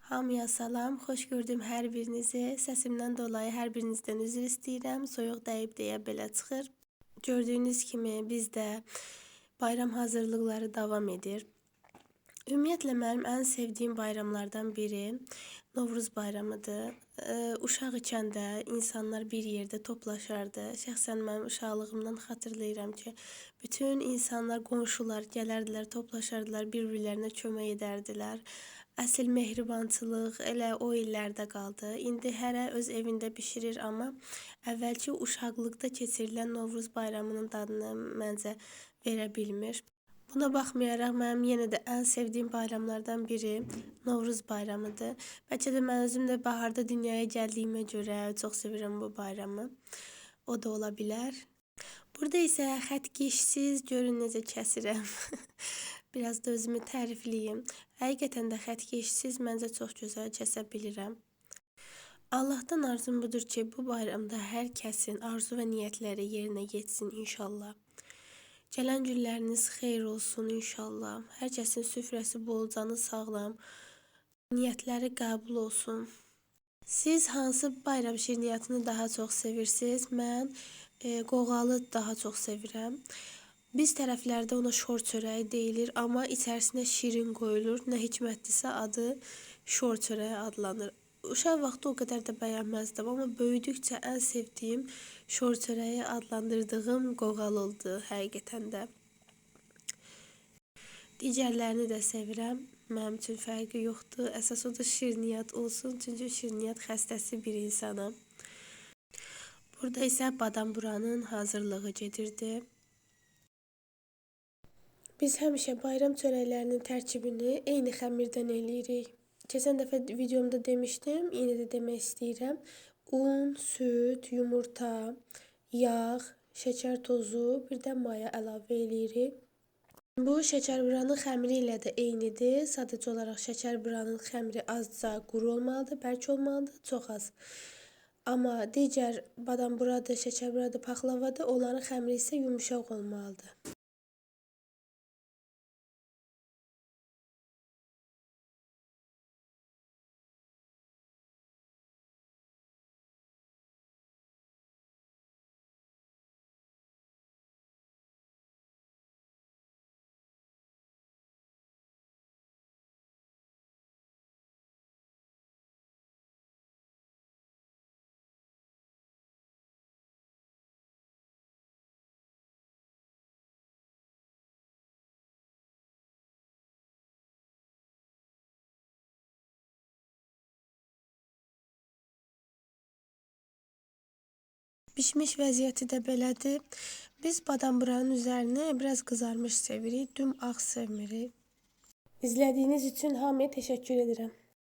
Hamıya salam, xoş gördüm hər birinizi. Səsimdən dolayı hər birinizdən üzr istəyirəm. Soyuq dəyib deyə belə çıxır. Gördüyünüz kimi bizdə bayram hazırlıqları davam edir. Ümumiyyətlə mənim ən sevdiyim bayramlardan biri Novruz bayramıdır. Uşaq ikən də insanlar bir yerdə toplaşardı. Şəxsən mənim uşaqlığımdan xatırlayıram ki, bütün insanlar, qonşular gələrdilər, toplaşardılar, bir-birlərinə kömək edərdilər. Əsl mehribançılıq elə o illərdə qaldı. İndi hərə öz evində bişirir, amma əvvəlki uşaqlıqda keçirilən Novruz bayramının dadını məncə verə bilmir. Buna baxmayaraq mənim yenə də ən sevdiyim bayramlardan biri Novruz bayramıdır. Bəlkə də mən özüm də baharda dünyaya gəldiyimə görə çox sevirəm bu bayramı. O da ola bilər. Burada isə xəttkeşsiz görün necə kəsirəm. Biraz da özümü tərifləyim. Həqiqətən də xəttkeşsiz məncə çox gözəl kəsə bilirəm. Allahdan arzum budur ki, bu bayramda hər kəsin arzu və niyyətləri yerinə yetsin inşallah. Gələn günləriniz xeyir olsun inşallah. Hər kəsin süfrəsi bol, canı sağlam, niyyətləri qəbul olsun. Siz hansı bayram şirniyyatını daha çox sevirsiniz? Mən qoğalı daha çox sevirəm. Biz tərəflərdə ona şor çörəyi deyilir, amma içərisinə şirin qoyulur. Nə hikmətdirsə adı şor çörəyi adlanır. Uşaq vaxtı o qədər də bəyənməzdim, amma böyüdükcə ən sevdiyim şor çörəyi adlandırdığım qoğal oldu həqiqətən də. Digərlərini də sevirəm. Mənim üçün fərqi yoxdur. Əsas odur şirniyyat olsun, çünki şirniyyat xəstəsi bir insanam. Burada isə badam buranın hazırlığı gedirdi. Biz həmişə bayram çörəklərinin tərkibini eyni xəmirdən eləyirik. Keçən dəfə videomda demişdim, yenə də demək istəyirəm. Un, süd, yumurta, yağ, şəkər tozu, bir də maya əlavə eləyirik. Bu şəkərburanın xəmiri ilə də eynidir. Sadəcə olaraq şəkərburanın xəmiri azca quru olmalıdır, bərk olmalıdır, çox az. Amma digər badamburadır, şəkərburadır, paxlavadır, onların xəmiri isə yumşaq olmalıdır. Bişmiş vəziyyəti də belədir. Biz badamburanın üzərini biraz qızarmış sevirik, düm ağ sevmirik. İzlədiyiniz üçün hamıya təşəkkür edirəm.